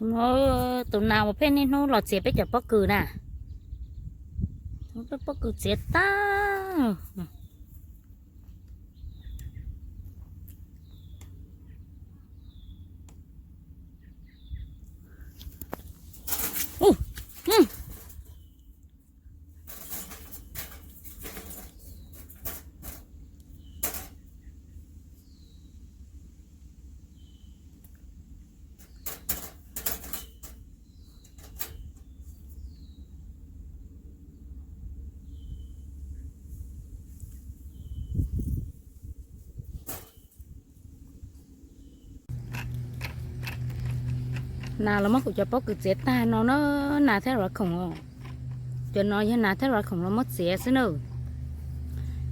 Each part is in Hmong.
No, tus nas uas pheej niaj hnub los txiav peb cov pob kws na. Peb pob kws txiav tag. Nas los muab kuv cov pob kws txiav tag no na, nas thiab ras khoom os. Cov no yog nas thiab ras khoom los muab txiav xwb na.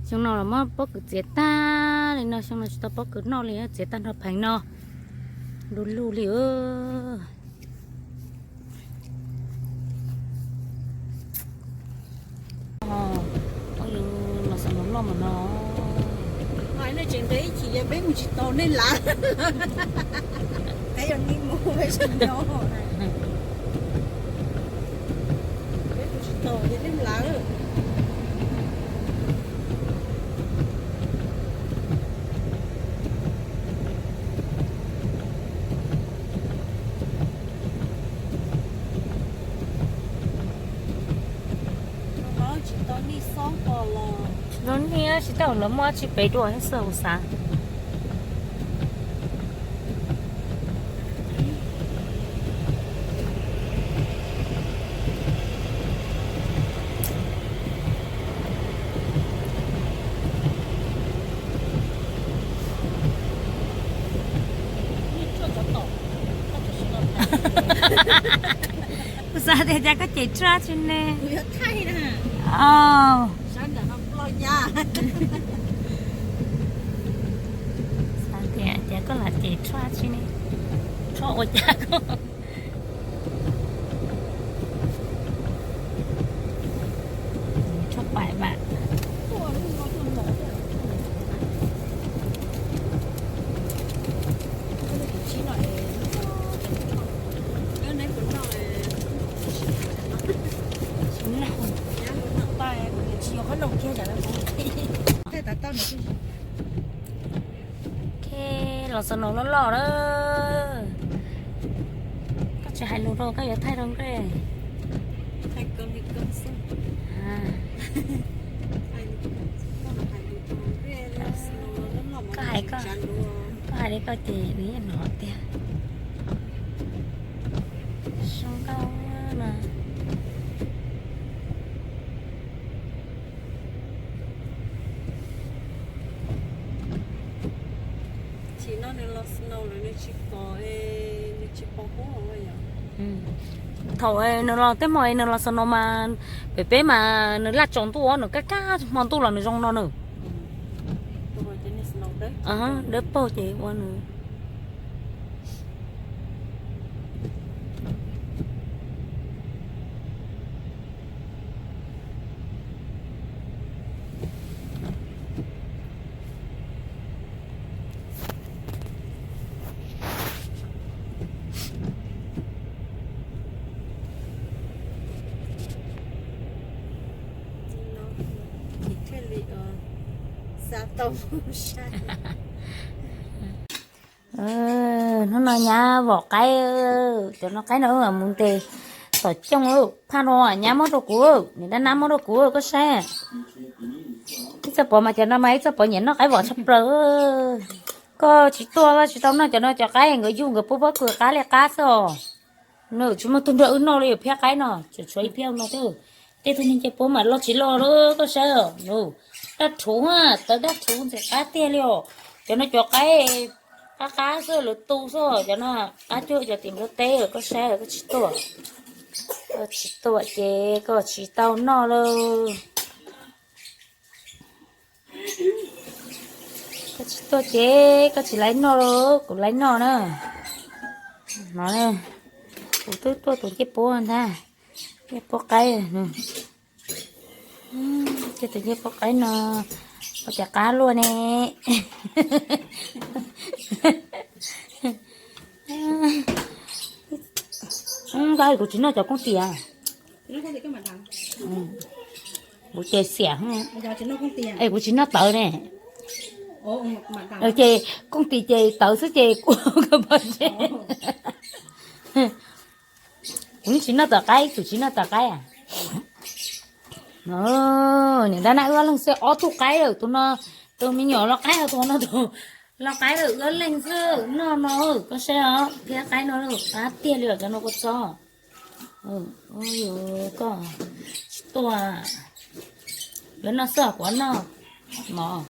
Xyoo no los muab pob kws txiav tag li no, xyoo no tsis tau pob kws noj li, txiav tag nrho pheev no. Du lug li. Los xav nov loj mas no. Nej tseem ntev ib chim yog peb mus tsis tau nej lav. Peb yog nej mus peb tsis nyob. Peb mus tsis tau yog nej lav. Tsis tau nej tsis tau lawv muab tsis pem dua xwb hauv xav. Kuv xav tias cas koj cem tshuaj tsi ne. Xav tias cas koj lam cem tshuaj tsi ne. Tshuaj ua cas koj. Tshuaj paim mas. Los xav nov loj loj lawm. Koj tsis hais lus rau koj yuav thaij rau nqe. Koj hais, koj hais li koj ces nws yeej hnov tiag. Zoo nkauj na. Thaum nws los tej hmo nws los snow mas pem peb mas nws laj tsaus ntuj, nws kaj kaj hmo ntuj los nws zoo no nws. Dawb paug ces ua nws. Hnub no nyab vom qaib, cov no qaib no mus ntes tom cooj, phaj no nyab muab rau kuv, niam dab nab muab rau kuv koj saib. Ib txoj pov mas cov no mas ib txoj pov nyiam noj qaib vom tshaj plaws. Koj tsis tuaj tsis tau noj cov no, cov qaib nkawd yug nkawd pub pob kws qab li qab xwb os. Nws tsis muaj tug nrog wb noj li, phiab qaib no tseem tshuav ib phiab no xwb. Tej tug neeg nce puab mas loj tsis loj li koj saib os. Dab rhuv, tawv dab rhuv ntxim qab tiag li os. Cov no cov qaib qab qab xwb, lawv tu xwb, cov no qab cuag cov tim nplog teb, koj saib koj tsis tuaj. Koj tsis tuaj ces koj tsis tau noj lauj. Koj tsis tuaj ces koj tsis laib noj lauj, kuv laib noj na. No, kuv twb tuaj tus ncej puab ntag, ncej puab qaib. Ces tus ncej puab qaib no ua cas qab luaj ne. Koj, kuv tsis noj cov kooj tis. Kuv ces xiam, es kuv tsis noj tawv ne. Ces kooj tis ces tawv xwb ces kuv pov tseg. Kuv tsis noj tom qaib, tus tsis noj tom qaib. Niam nrab na wb ob leeg xwb, ob tug qaib lawm, tus no, tus me nyuam los qaib, tus no tus los qaib lawm, wb ob leeg xwb noj no. Koj saib os, thiab qaib no lawm, qab tiag li os, cov no kua txob. Koj tsis tuaj, lawv noj xwb kuv noj mov.